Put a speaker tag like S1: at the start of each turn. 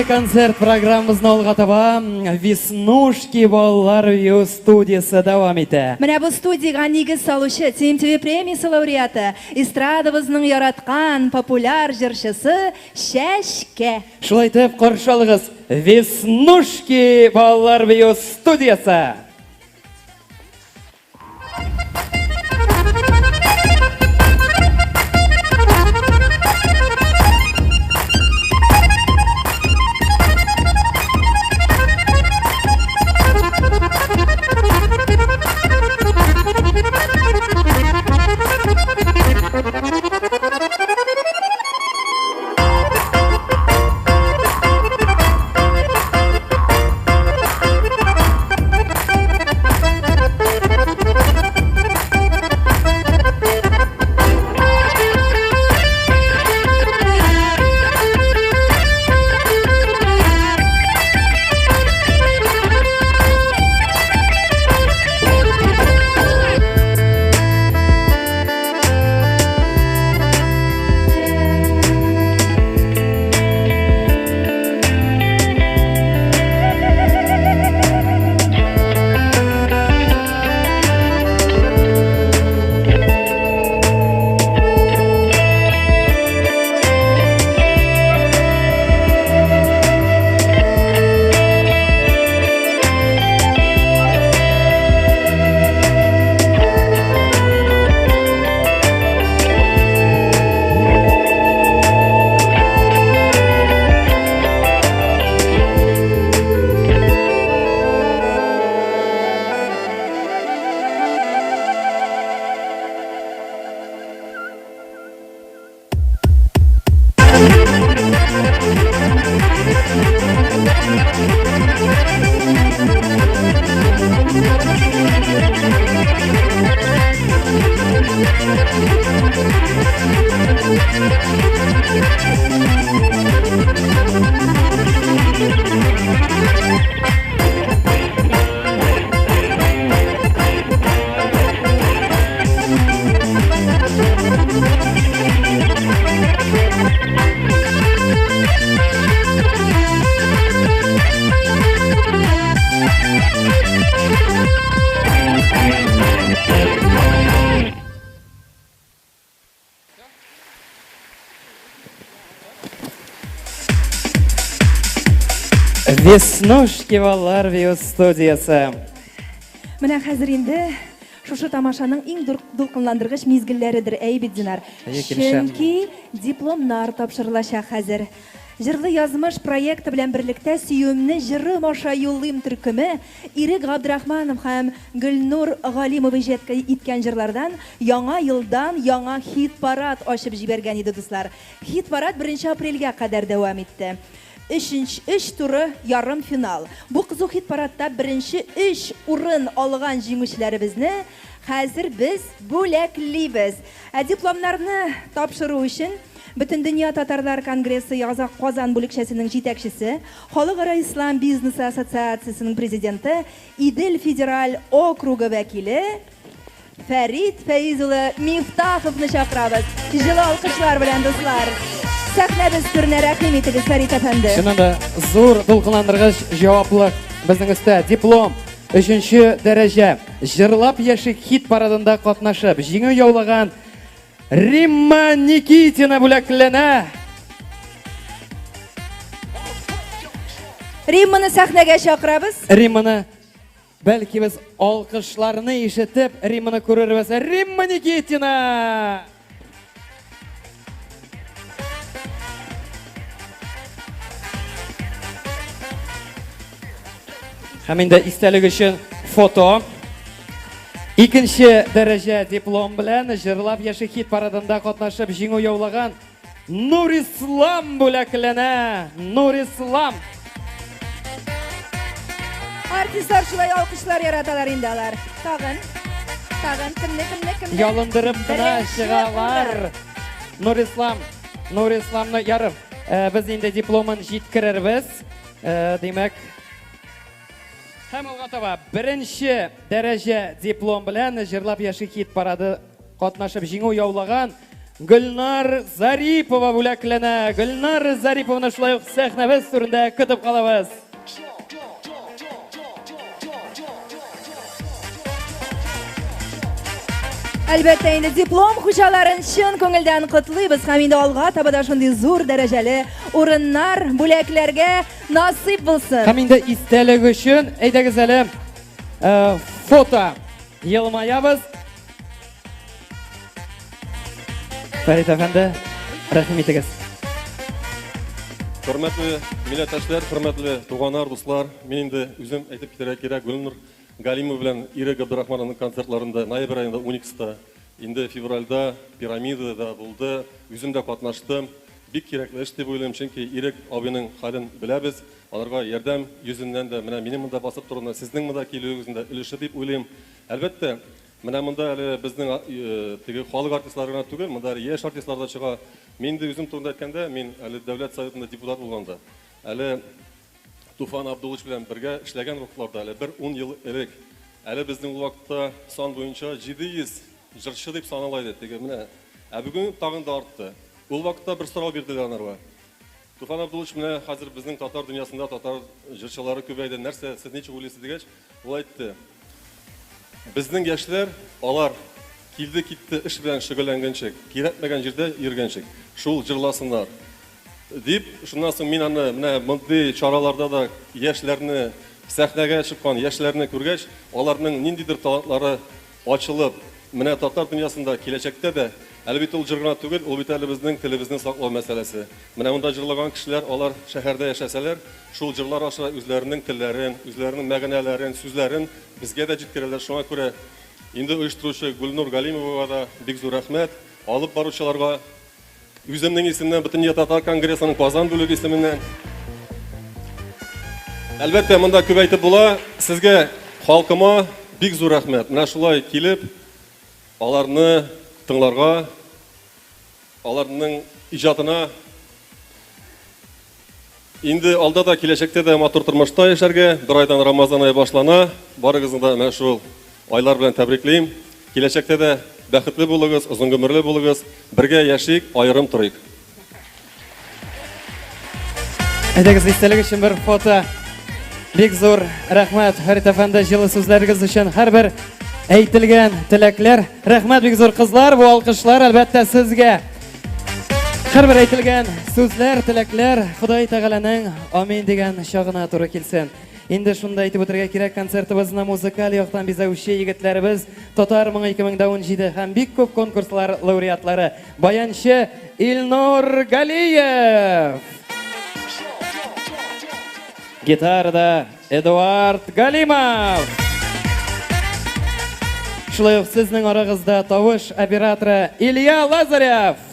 S1: инде концерт программабызны алга таба Веснушки балалар бию студиясе дәвам итә.
S2: Менә бу студиягә нигез салучы, TMTV премиясе лауреаты, эстрадабызның яраткан популяр җырчысы Чәчкә.
S1: Шулай итеп, каршы алыгыз Веснушки балалар бию студиясе. Веснушки балалар бию студиясе.
S2: Менә хәзер инде шушы тамашаның иң дулкынландыргыч мизгелләредер, әй бит, Динар. Чөнки дипломнар тапшырылачак хәзер. Җырлы язмыш проекты белән берлектә Сөюемне җырым аша юллыйм төркеме Ирек Габдрахманов һәм Гөлнур Галимова иҗат иткән җырлардан Яңа елдан яңа хит-парад ачып җибәргән иде, дуслар. Хит-парад беренче апрельгә кадәр дәвам итте. Өченч, өч туры, ярымфинал. Бу кызу хит-парадта беренче өч урын алган җиңүчеләребезне хәзер без бүләклибез. Ә дипломнарны тапшыру өчен Бөтендөнья татарлар конгрессы Язак Казан бүлекчәсенең җитәкчесе, Халыкара ислам бизнесы ассоциациясенең президенты, Идел федераль округы вәкиле Фәрит Фәиз улы Мифтаховны чакырабыз. Җылы алкышлар белән, дуслар. Сәхнәбез түренә рәхим итегез, Фәрит әфәнде.
S1: Чыннан да зур дулкынландыргыч җаваплык безнең өстә. Диплом, өченче дәрәҗә. Җырлап яшик хит парадында катнашып, җиңү яулаган Римма Никитина бүләкләнә.
S2: Римманы сәхнәгә чакырабыз.
S1: Римманы бәлки без алкышларны ишетеп, Римманы күрербез. Римма Никитина! Һәм инде истәлек өчен фото. Икенче дәрәҗә диплом белән җырлап яши хит парадында катнашып җиңү яулаган Нурислам бүләкләнә. Нурислам.
S2: Артистлар шулай алкышлар яраталар инде алар. Тагын. Тагын кемне кемне кемне?
S1: Ялындырып кына чыгалар. Нурислам. Нурисламны ярып. Э, без инде дипломын җиткерербез. Э, димәк, һәм алга таба беренче дәрәҗә диплом белән җырлап яши хит парады катнашып җиңү яулаган Гөлнар Зарипова бүләкләнә. Гөлнар Зарипованы шулай ук сәхнәбез түрендә көтеп калабыз.
S2: Әлбәттә инде диплом хуҗаларын чын күңелдән котлыйбыз һәм инде алга таба да шундый зур дәрәҗәле урыннар, бүләкләргә насыйп булсын.
S1: Һәм инде истәлек өчен әйдәгез әле э, фото елмаябыз. Фәрит әфәнде, рәхим итегез.
S3: Хөрмәтле милләттәшләр, хөрмәтле туганнар, дуслар, мин инде үзем әйтеп китәргә кирәк, Гөлнур Галимова белән Ирек Габдрахмановның концертларында ноябрь аенда Уникста, инде февральдә Пирамидада булды, үзем дә катнаштым. Бик кирәкле эш дип уйлыйм, чөнки Ирек абыйның хәлен беләбез, аларга ярдәм йөзеннән дә менә минем монда басып торуымда, сезнең монда килүегезнең дә өлеше дип уйлыйм. Әлбәттә, менә монда әле безнең теге халык артистлары гына түгел, монда әле яшь артистлар да чыга. Мин инде үзем турында әйткәндә, мин әле Дәүләт Советында депутат булганда, әле Туфан Абдуллович белән бергә эшләгән вакытларда, әле бер ун ел элек, әле безнең ул вакытта сан буенча 700 җырчы дип санала иде, теге менә. Ә бүген тагын да артты. Ул вакытта бер сорау бирделәр анарга. Туфан Абдуллович, менә хәзер безнең татар дөньясында татар җырчылары күбәйде, нәрсә, сез ничек уйлыйсыз дигәч, ул әйтте, безнең яшьләр, алар килде-китте эш белән шөгыльләнгәнче, кирәкмәгән җирдә йөргәнче, шул җырласыннар, дип, шуннан соң мин аны менә мондый чараларда да яшьләрне, сәхнәгә чыккан яшьләрне күргәч, аларның ниндидер талантлары Ачылып, менә татар дөньясында киләчәктә дә, әле бит ул җыр гына түгел, ул бит әле безнең телебезне саклау мәсьәләсе. Менә монда җырлаган кешеләр, алар шәһәрдә яшәсәләр, шул җырлар аша үзләренең телләрен, үзләренең мәгънәләрен, сүзләрен безгә дә җиткерәләр. Шуңа күрә инде оештыручы Гөлнур Галимовага да бик зур рәхмәт, алып баручыларга. Үземнең исемнән, Бөтендөнья татар конгрессының Казан бүлеге исеменнән. Әлбәттә, монда күп әйтеп була. Сезгә, халкыма бик зур рәхмәт. Менә шулай килеп, аларны тыңларга, аларның иҗатына Инде алда да, киләчәктә дә матур тормышта яшәргә. Бер айдан Рамазан ае башлана. Барыгызны да менә шул айлар белән тәбриклим. Киләчәктә дә бәхетле булыгыз, озын гомерле булыгыз. Бергә яшик, аерым торыйк.
S1: Әйдәгез, истәлек өчен бер фото. Бик зур рәхмәт, Фәрит әфәнде, җылы сүзләрегез өчен. Һәрбер әйтелгән теләкләр. Рәхмәт бик зур, кызлар, бу алкышлар, әлбәттә, сезгә. Һәрбер әйтелгән сүзләр, теләкләр Ходай Тәгаләнең амин дигән чагына туры килсен. Инде шунда әйтеп үтергә кирәк, концертыбызны музыкаль яктан бизәүче егетләребез Татар моңы 2017 һәм бик күп конкурслар лауреатлары, баянчы Илнур Галиев! Гитарада Эдуард Галимов! Шулай ук сезнең арагызда тавыш операторы Илья Лазарев!